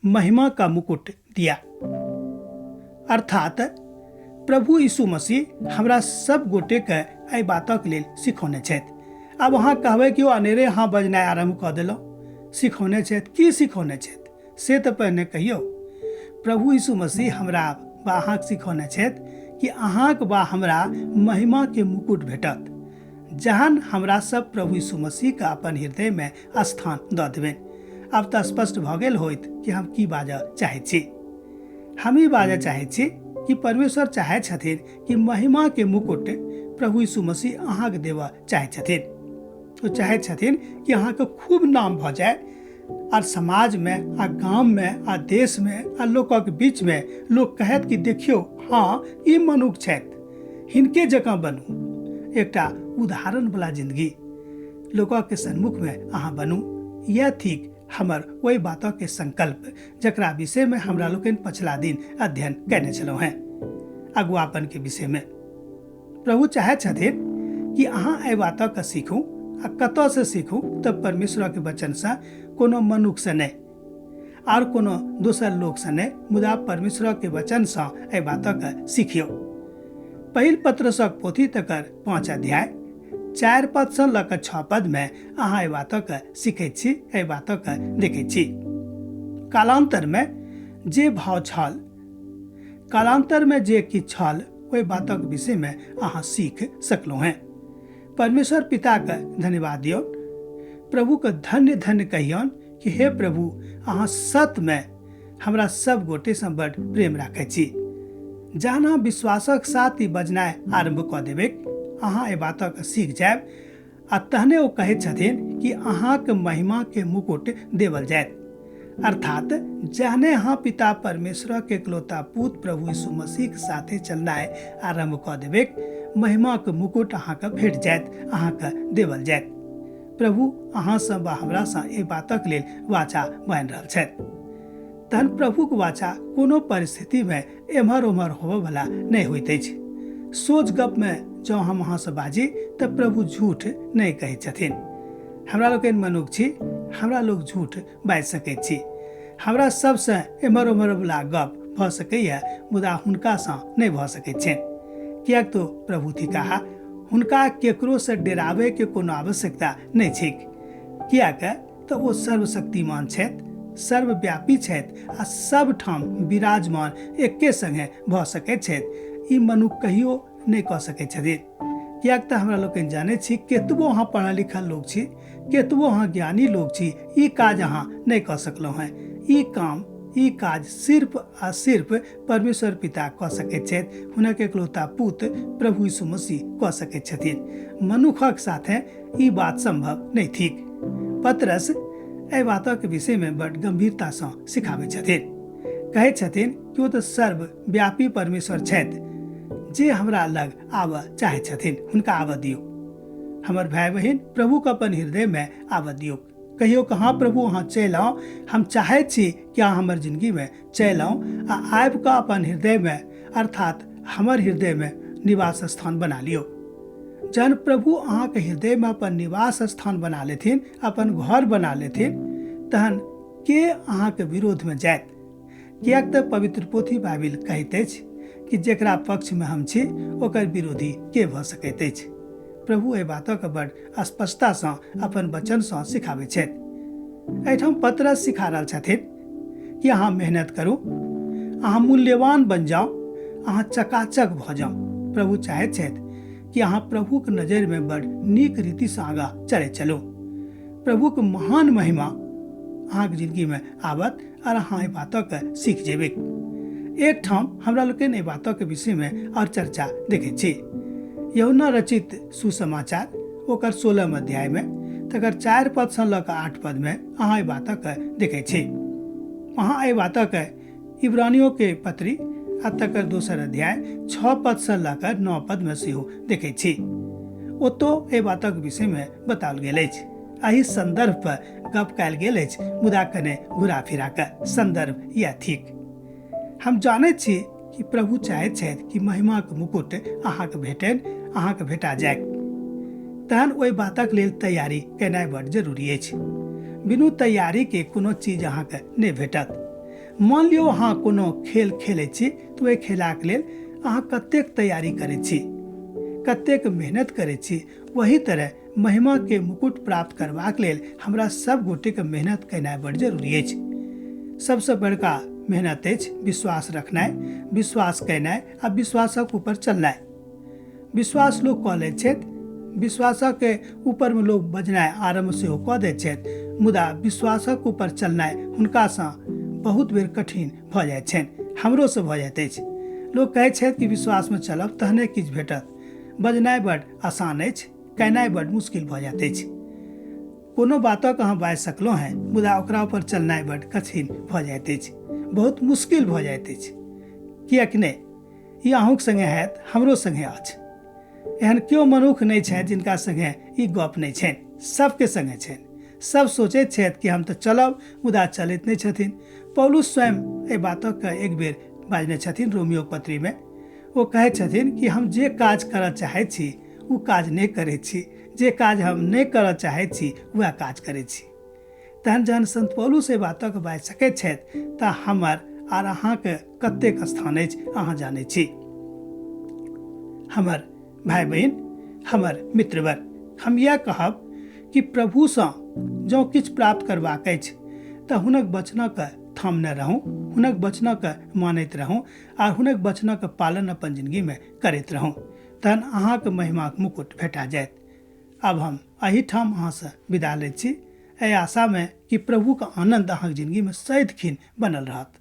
महिमा का मुकुट दिया। अर्थात प्रभु यीशु मसीह हमरा सब गोटेके एहि बातक लेल सिखौने छथि। आब अहाँ कहबै कि ओ अनेरे अहाँ बजनाइ आरम्भ कऽ देलहुँ। सिखौने छथि, की सिखौने छथि से तऽ पहिने कहियौ। प्रभु यीशु मसीह हमरा वा अहाँके सिखौने छथि कि अहाँके वा हमरा महिमाके मुकुट भेटत जहन हमरा सब प्रभु यीशु मसीहके अपन हृदयमे स्थान दऽ देबनि। आब तऽ स्पष्ट भऽ गेल होइत कि हम की बाजऽ चाहै छी। हम ई बाजऽ चाहै छी कि परमेश्वर चाहै छथिन कि महिमाके मुकुट प्रभु यीशु मसीह अहाँके देबऽ चाहै छथिन। ओ चाहै छथिन कि अहाँके खूब नाम भऽ जाय आर समाजमे आ गाममे आ देशमे आ लोकक बीचमे लोक कहत कि देखियौ, हाँ ई मनुख छथि, हिनके जकाँ बनू। एकटा उदाहरणवला जिंदगी लोकक सन्मुखमे अहाँ बनू। यह थिक हमर ओहि बातक संकल्प जकरा विषयमे हमरा लोकनि पछिला दिन अध्ययन कयने छलहुँ हेँ, अगुआपन के विषयमे। प्रभु चाहै छथिन कि अहाँ एहि बातक सीखू आ कतऽसँ सीखू तऽ परमेश्वरक वचनसँ, कोनो मनुखसँ नहि आर कोनो दोसर लोकसँ नहि, मुदा परमेश्वरक वचनसँ एहि बातक सीखियौ। पहिल पत्रसक पोथी तकर 5 अध्याय 4 पदसँ लऽ कऽ 6 पदमे अहाँ एहि बातक सीखैत छी, एहि बातक देखैत छी। कालान्तरमे जे भाव छल, कालान्तरमे जे किछु छल, ओहि बातक विषयमे अहाँ सीख सकलहुँ हेँ। परमेश्वर पिताके धन्यवाद दियौन, प्रभुके धन्य धन्य कहियौन कि हे प्रभु, अहाँ सतमे हमरा सब गोटेसँ बड प्रेम राखै छी। जहन अहाँ विश्वासक साथ ई बजनाइ आरम्भ कऽ देबै, अहाँ एहि बातक सीख जायब आ तहने ओ कहैत छथिन कि अहाँके महिमाके मुकुट देवल जायत। अर्थात जहने अहाँ पिता परमेश्वरक एकलौता पुत प्रभु यीशु मसीहके साथे चलनाइ आरम्भ कऽ देबै, महिमाके मुकुट अहाँके भेट जायत, अहाँके देवल जायत। प्रभु अहाँसँ वा हमरासँ एहि बातक लेल वाचा बान्हि रहल छथि। तहन प्रभुक वाचा कोनो परिस्थितिमे एम्हर ओम्हर होबयवला नहि होइत अछि। सोझ गपमे जँ हम अहाँसँ बाजी तऽ प्रभु झूठ नहि कहैत छथिन। हमरा लोकनि मनुख छी, हमरा लोक झूठ बाजि सकैत छी। हमरा सबसँ एम्हर ओम्हरवला गप भऽ सकैए, मुदा हुनकासँ नहि भऽ सकैत छनि। किएक तऽ प्रभु थिकाह, हुनका केकरोसँ डेराबयके कोनो आवश्यकता नहि छैक। किएक तऽ ओ सर्वशक्तिमान छथि, सर्वव्यापी छथि आ सबठाम विराजमान एके संगे भऽ सकैत छथि। ई मनुख कहियो नहि कऽ सकैत छथिन। किएक तऽ हमरा लोकनि जानै छी, केतबो अहाँ पढ़ल लिखल लोक छी, केतबो अहाँ ज्ञानी लोक छी, ई काज अहाँ नहि कऽ सकलहुँ हेँ। ई काम, ई काज सिर्फ आ सिर्फ परमेश्वर पिता कऽ सकैत छथि, हुनक एकलौता पुत प्रभु यीशु मसीह कऽ सकैत छथिन। मनुखक साथे ई बात संभव नहि थिक। पतरस एहि बातक विषयमे बड गंभीरतासँ सिखाबै छथिन। कहैत छथिन कि ओ तऽ सर्वव्यापी परमेश्वर छथि, जे हमरा लग आबऽ चाहै छथिन हुनका आबऽ दियौ। हमर भाय बहिन, प्रभुके अपन हृदयमे आबऽ दियौ। कहियौ कि हाँ प्रभु, अहाँ चलि आउ, हम चाहैत छी कि अहाँ हमर जिंदगीमे चलि आउ आ आबि कऽ अपन हृदयमे, अर्थात हमर हृदयमे निवास स्थान बना लियौ। जहन प्रभु अहाँके हृदयमे अपन निवास स्थान बना लेथिन, अपन घर बना लेथिन, तहन के अहाँके विरोधमे जायत? किएक तऽ पवित्र पोथी बाइबिल कहैत अछि कि जेकरा पक्षमे हम छी ओकर विरोधी के भऽ सकैत अछि। प्रभु एहि बातक बड स्पष्टतासँ अपन वचनसँ सिखाबै छथि। एहिठाम पतरस सिखा रहल छथिन कि अहाँ मेहनत करू, अहाँ मूल्यवान बन जाउ, अहाँ चकाचक भऽ जाउ। प्रभु चाहैत छथि कि अहाँ प्रभुक नजरिमे बड नीक रीतिसँ आगाँ चलैत चलू। प्रभुक महान महिमा अहाँके जिंदगीमे आबत और अहाँ एहि बातक सीख जेबै। एकठाम हमरा लोकनि एहि बातक विषयमे और चर्चा देखै छी। यूहन्ना रचित सुसमाचार ओकर 16 अध्यायमे तकर 4 पदसँ लऽ कऽ 8 पदमे अहाँ एहि बातक देखै छी। अहाँ एहि बातक इब्रानियों के पत्री आ तकर दोसर अध्याय 6 पदसँ लऽ कऽ 9 पदमे सेहो देखै छी। ओतौ एहि बातक विषयमे बताओल गेल अछि। एहि संदर्भ पर गप कयल गेल अछि, मुदा कने घुरा फिरा कऽ संदर्भ यैह थिक। हम जानैत छी कि प्रभु चाहैत छथि कि महिमाक मुकुट अहाँके भेटनि, अहाँके भेटा जाय। तहन ओहि बातक लेल तैयारी केनाइ बड जरूरी अछि। बिनु तैयारी के कोनो चीज अहाँके नहि भेटत। मान लियौ अहाँ कोनो खेल खेलै छी तऽ ओहि खेलाके लेल अहाँ कतेक तैयारी करै छी, कतेक मेहनत करै छी। वही तरह महिमाके मुकुट प्राप्त करबाक लेल हमरा सब गोटेके मेहनत केनाइ बड़ जरूरी अछि। सबसँ बड़का मेहनत अछि विश्वास रखनाइ, विश्वास केनाइ आ विश्वासक ऊपर चलनाइ। विश्वास लोक कऽ लैत छथि, विश्वासक ऊपरमे लोक बजनाइ आरम्भ सेहो कऽ दैत छथि, मुदा विश्वासक ऊपर चलनाइ हुनकासँ बहुत बेर कठिन भऽ जाइत छनि। हमरोसँ भऽ जाइत अछि। लोक कहै छथि कि विश्वासमे चलब तहने किछु भेटत। बजनाइ बड आसान अछि, केनाइ बड मुश्किल भऽ जाइत अछि। कोनो बातक अहाँ बाजि सकलहुँ हेँ, मुदा ओकरा ऊपर चलनाइ बड कठिन भऽ जाइत अछि, बहुत मुश्किल भऽ जाइत अछि। किएक नहि? ई अहूँके सङ्गे हैत, हमरो सङ्गे अछि। एहन केओ मनुख नहि छथि जिनका सङ्गे ई गप नहि छनि, सबके सङ्गे छनि। सब सोचैत छथि कि हम तऽ चलब, मुदा चलैत नहि छथिन। पौलुस स्वयं एहि बातक एक बेर बाजने छथिन रोमियो पत्रीमे। ओ कहै छथिन कि हम जे काज करऽ चाहैत छी ओ काज नहि करै छी, जे काज हम नहि करऽ चाहैत छी वएह काज करै छी। तहन जहन संत पौलुस एहि बातक बाजि सकैत छथि तऽ हमर आर अहाँके कतेक स्थान अछि अहाँ जानै छी। हमर भाय बहिन, हमर मित्रवर, हम इएह कहब कि प्रभुसँ जँ किछु प्राप्त करबाक अछि तऽ हुनक वचनक थामने रहूँ, हुनक वचनक मानैत रहूँ आर हुनक वचनक पालन अपन जिंदगीमे करैत रहूँ, तहन अहाँके महिमाक मुकुट भेटा जायत। आब हम एहिठाम अहाँसँ विदा लैत छी एहि आशामे कि प्रभुके आनन्द अहाँके जिंदगीमे सदिखिन बनल रहत।